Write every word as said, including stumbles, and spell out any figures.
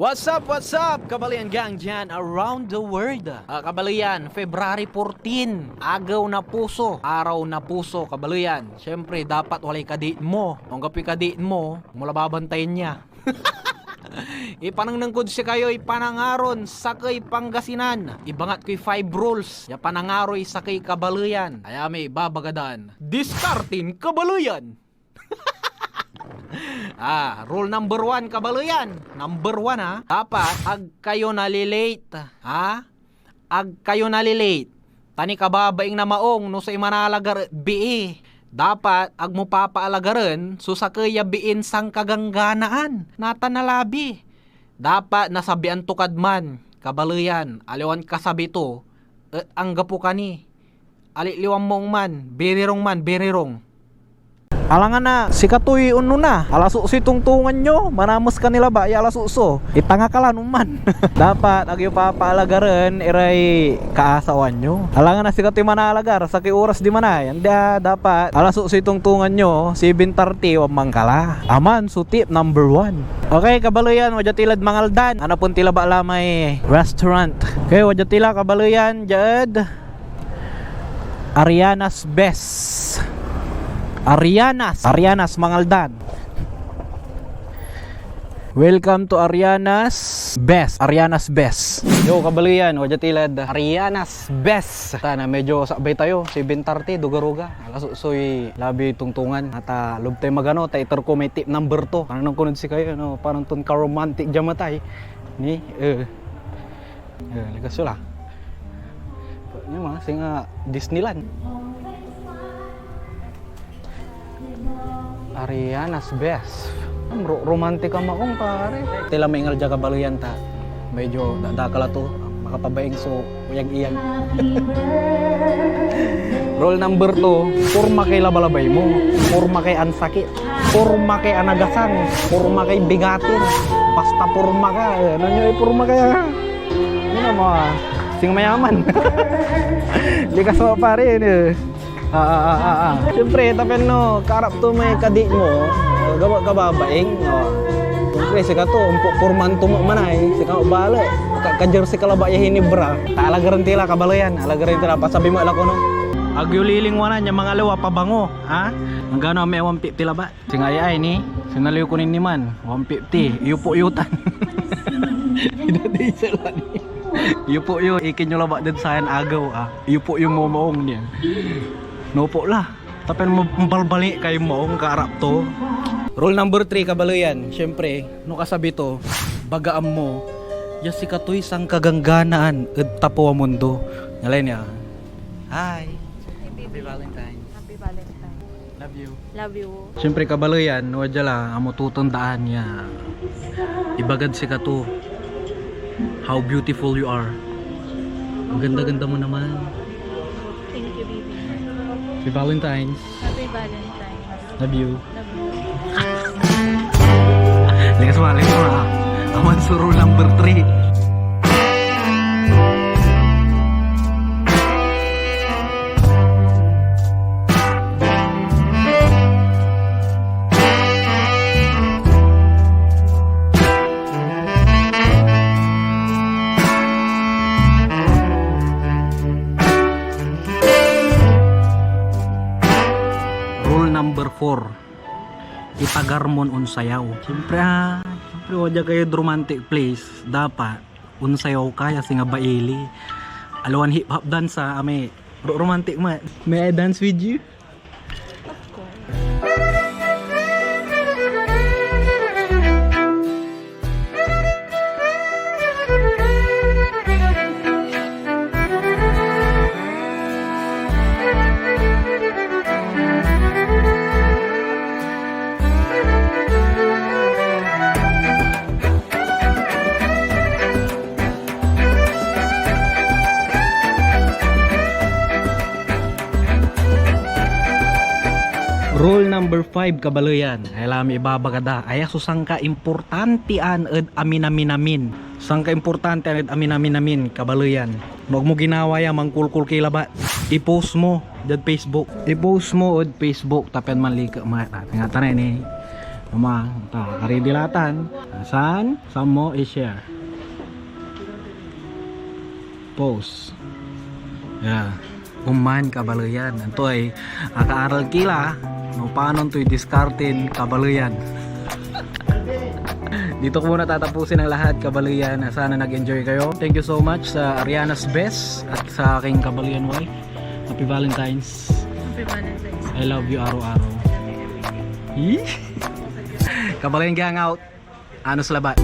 What's up, what's up, Kabaleyan Gang dyan around the world? Ah, Kabaleyan, February fourteen, Agew na Puso, Araw na Puso, Kabaleyan. Siyempre, dapat walay ka-date mo. Anggapoy ka-date mo, mo la babantayan nia. Ipanengneng kod sikayoy panangaron sakey Pangasinan. Ibangat koy five rules ya panangaroy sakey kabaleyan. Aya may ibabagadan. Diskartin kabaleyan. Ah, rule number one, kabaleyan. Number one, ha. Dapat ag kayo nalilate, ha? Ag kayo nalilate. Ta ni kababaing na maong no say manalagar et bii. Dapat ag mo papaalagaren so sakey ya biin sankagangganaan, natan a labi. Dapat nasabian to kad man, kabaleyan, aliwan kasabi to, et anggapo ka ni. Aliliwan mo man, birirong man, birirong. Alangan a sikatoy onona, alas otso tongtongan yo, manames ka ni labat ya alas otso. Itanga ka la no man. Dapat ag yo papaalagaren iray kaasawan yo. Alangan a sikatoy manalagar, sakey oras diman ay. Andi a, dapat alas otso tongtongan yo, seven thirty, wan man ka la. Aman so tip number one. Okay, kabaleyan, wadya ti lad Mangaldan. Anapen ti labat la may restaurant. Okay, wadya ti la, kabaleyan, diad Ariana's Best. Ariana's, Ariana's Mangaldan. Welcome to Ariana's Best. Ariana's Best. Yo, kabaleyan, wadya ti lad Ariana's Best. Tana, medyo sakbay tayo, seven thirty, dugaruga. Alas otsoy labi tongtongan. Ata, loob tay magano, ta iter ko may tip number two. Ano nang kunod sikayo, no? Parang ton ka-romantic dyan matay. Ni, eh. Eh, likas yo la. Yung mga, singa Disneyland. Ariana's Best. Ro-, romantic a maong, pare. Tila maingal dia kabaleyan ta. Medyo dadakal a to. Makapabaing so uyag-iyag. Rule number two, porma kay labalabay mo. Porma kay ansakit. Porma kay anagasan. Porma kay bigatin. Basta porma ka. Eh, ano nyo, eh, porma kaya? Yun ang mga sing mayaman. Likas mo, pare, yun eh. Ah, ah, ah, ah, ah. Siyempre, tapen no, karap to may kadi mo, gawa ka babaing, no? Siyempre, sikato, umpo-, porman to mo manay, sikato bale. Ka-, ka-jersey ka labat ya Hinebra. Ta alagaren tila, kabaleyan, alagaren tila, pasabi mo ala kono. Agyo lilingwanan ya mangaliw a pabango, ha? Anggano may one fifty labat. Singa ay ni, sinaliw ko nin niman, one fifty, iyupo yo tan. Idadisel la ni. Iyupo yo, ikin yo labat ded sayan agew, ah. Iyupo yo mo maong niya. Nopo la. Tapen mo, balbali kay maong karap to. Rule number three, kabaleyan. Siyempre, no kasabi to, bagaan mo, ya sikatoy sankagangganaan ed tapew a mundo. Nalay niya. Hi. Happy Valentine's. Happy Valentine's. Love you. Love you. Siyempre, kabaleyan, no, wadya la, amo totandaan ya ibagad sikato, how beautiful you are. Ang ganda-ganda mo naman. Thank you, baby. Happy Valentine's. Happy Valentine's. Love you. Love you. Likas mo, likas mo, ah. Aman so rule number three. Rule number four. Itagar mon onsayaw. Siyempre, ah, siyempre, wadya kayod romantic place. Dapat, onsayaw ka ya singa baili. Aliwan hip-hop dance, ah, may ro-, romantic mo. May I dance with you? Of course. Rule number five, kabaleyan. Ay la may ibabaga da. Aya so sankaimportantian ed aminaminamin. Sankaimportantian ed aminaminamin, kabaleyan. No agmo ginawa ya, mangkulkul kay labat. I-post mo diad Facebook. I-post mo ed Facebook, ta pian manliket met. Ingatan ni. Ama, ta, karidi latan. San? San mo i-share? Post. Yeah. Oman, kabaleyan. Antoy, akaaral ki la, no panon toy diskarten kabaleyan. Dito ko muna tatapusin ang lahat, kabaleyan. Sana nag-enjoy kayo. Thank you so much sa Ariana's Best at sa aking kabaleyan wife. Happy Valentine's. Happy Valentine's. I love you, araw-araw. Love you everything. Yee! Kabaleyan Gang out. Anos labat.